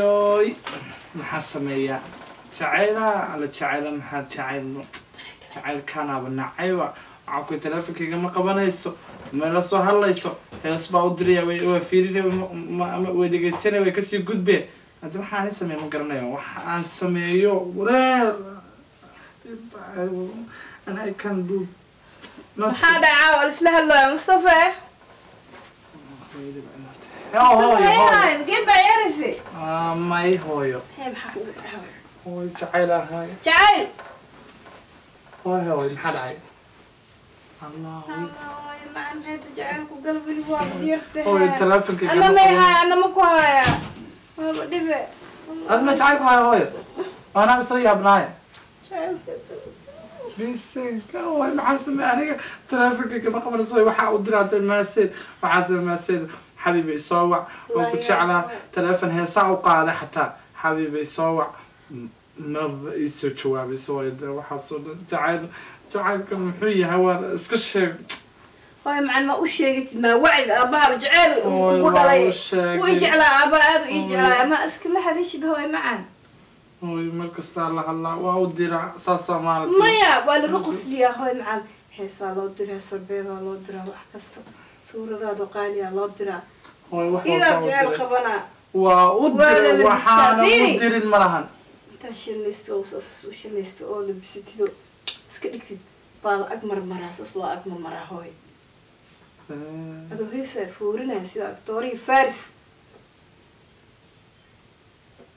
Hooyoy, maxaa sameeyaa? Jacayla alla jacayla, maxaa jacayl jacaylkaanaaba nacayba. Waxaa kuy teleefonkayga ma qabanayso, ma la soo hadlayso, hees baa u diraya, way waa fiirinay, way dhegeysanay, way kasii gudbeen. Hadda waxaan sameeyo ma garanayo, waxa aan sameeyo wareer and I can do nothing. Maxaa dhacaa? Waa isla hadlaya Mustafa. Hooyo, hooyo. Game baa ciyaaraysa? Ah, may hooyo. Hee, maxaa kugu dhacay? Hooyo, jacayl ahay. Jacayl. Hooyo, hooyo, maxaa dhacay? Allah. Macaan, maxay jacaylku galbili waa diirta. Hooyo, teleefonkayga ana ma may qaban. Haya, ana ma ku haya, waaba dhibe. Ad ma jacaylku haya hooyo? Waanaa isla yaabnaaye. Jacaylka. Bisinka, hooyo, maxaa sameey aniga? Teleefonkayga ma qabanayso. Waxaa u diraatay message, waxaa samey message, xabiibi isoo wac, waan ku jeclaa. Teleefon heesaa u qaaday xataa, xabiibi isoo wac, maba iisoo jawaabayso hooyo. Dee waxaasoo dhan jacayl, jacaylka muxuu yahay? Waa iska sheeg. Hooyo macaan, ma u sheegatid? Maa wacid aabbaha jacayl Hooyo, ugu waa dhalay? u sheegay. Wuu i jeclaa aabbaha, aad u ii Hooyo. jeclaa. Ma iskala hadashid hooyo macaan? Hooyo, mar kastaa la hadlaa, waa u diraa, saasaa maaragtay. Maya, waa laga qosliyaa hooyo macaan. Heesaa loo diraa, sarbeebaa loo diraa, wax kasta, suuradaada qaaliyaa loo diraa. Hooyo, wax idaa walbaa u jacayl diray. Qabanaa. Waa u Waa la diray. labistaa. Waxaana u Fiiri. dirin ma lahan. Intaa shanaysta oo saas u shanaysta oo labisatid oo iska dhigtid baa la ag marmaraa, saas loo ag marmaraa hooyo, adoo heesaa foorinaya sida aktoorihii Faris.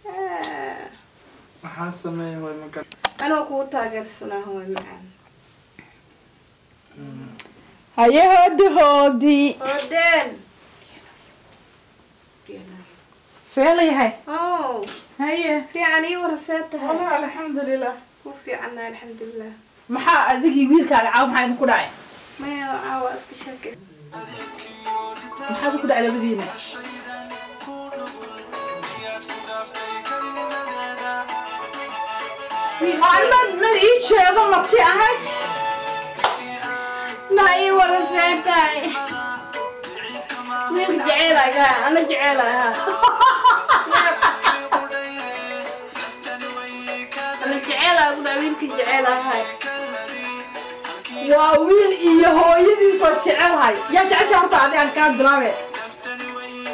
Ah, maxaa sameeya hooyo maga? Anoo kugu taageersanaa hooyo macaan. Haye, hoodi hoodi. Hoodeen. See la yahay? Oh. Haye. Fiican, ii wara, see tahay? Wallah, alxamdulilah. Ku fiicannahay, alxamdulilah. Maxaa adigii wiilkaaga caawa, maxaa idinku dhacay? Maya, caawa iska sheekay. Maxaa idinku dhacay labadiina? Anma mid ii jeedo marti ahayd. Ma ii wara, see tahay? Wiilka jeceylaga, ana jeceylaha, ana jeceylaha ku dhac, wiilka jeceylahay. Waa wiil iyo hooyadiisoo jecelhay. Yaa jecesha horta? Adi aan kaa bilaabe,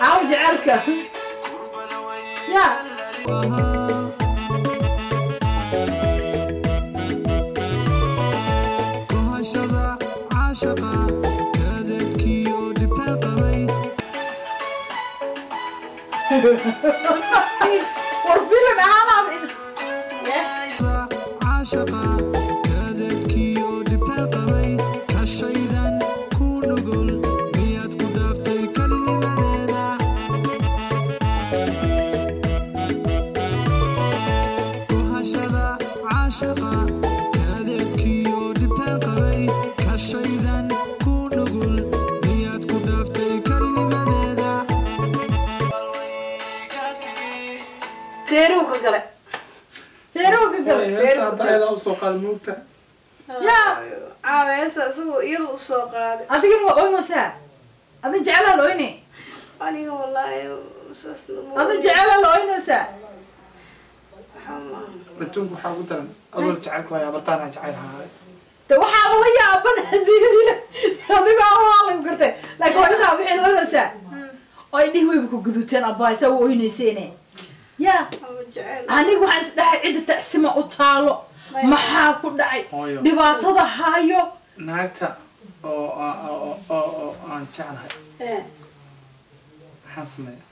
aaw jecelka ya? Kohashada caashaqa, kadeedkiyo dhibta qabay. War filim ahaan. Caashaqa, kadeedkiyo dhibta qabay, kashaydan ku nugul miyaad ku dhaaftay kalinimadeeda? Kohashada caashaqa, kadeedkiyo dhibta qabay, kashaydan ku nugul miyaad ku dhaaftay kalinimadeeda? Teeruu ka gale. Teeruhu ka galay. Hooyo, heesta hadda ayadaa usoo qaaday, moogta. Ya. Caawa heesa isagoo iyada usoo qaaday. Adigana waa oynaysaa, adi jecelaa la oyne. Aniga wallaahi saas Adi jecelaa la oynaysaa. Waxaa maaha. Adduunka waxaa ugu daran adoo jacaylku haya abartaana jacayl haaday. De waxaaba la yaaban adduunyada adiga waa la gartay, laakiin hooyadaa waxay la oynaysaa oo ay dhihi weyba ku guduteen abbaa isaa u oynayseene ya. Ama jeceyl. Aniga waxaan is dhahay cidda tacsima u taalo, maxaa ku dhacay? Hooyo. Dhibaatada hayo. Naagta oo oo oo oo aan jeclahay. Eh, maxaan sameeya?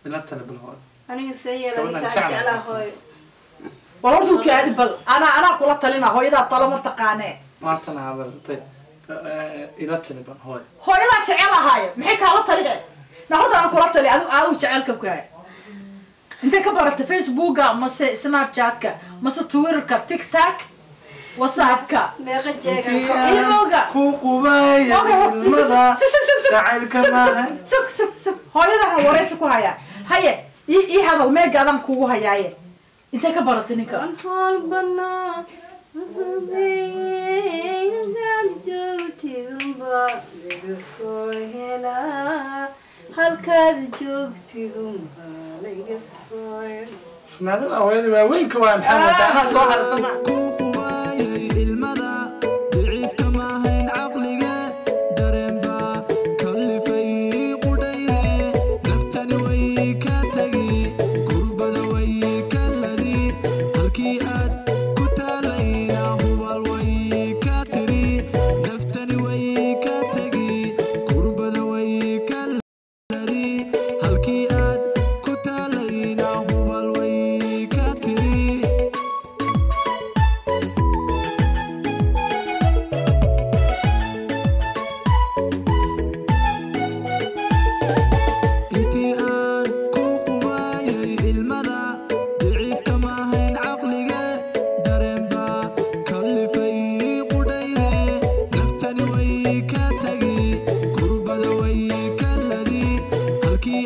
Ila tale bal hooyo. Aniga see yeela? Gabadhan Ninka aan jeclahay. jeclaa hooyo. Bal horta u kaadi, bal anaa kula talina, hooyadaa talo ma taqaanee. Maantana habartay, ila tale bal hooyo. Hooyadaa jecel ahaayo, maxay kaala talihe? Na horta aan kula tali, adigu aawu jecelka ku hay, intee ka baratay? Facebooka mase Snapchatka mase Twitterka, TikTok, WhatsAppka? Meeqa jeegaan Intii ka aan Ilmowga. ku qubaya ilmada jacaylka maahan. Sug, sug, sug, hooyadaha waraysi ku hayaa. Haye, ii hadal meega adaan kugu hayaaye, intee ka baratay ninka? Waan howl banaa joogtidunba laga soo helaa. Halkaad joogtidunbaa layga soo Fanaanada hooyada waaweynka waa Maxamed, anaa soo harsana. Ku qubaayay ilmada, daciifka maahayn caqlige, dareen baa kallifay qudhayde. Naftani way ka tegi, kurbada way ka ladi, halkii aad ku taalayna hubal way ka tiri. Naftani way ka tegi, kurbada way ka ladi, halkii aad ku taalayna hubal way ka tiri. Intii aan ku qubaayay ilmada, daciifka maahayn caqlige, dareen baa kallifay qudhayde. Naftani way ka tegi, kurbada way ka ladi, halkii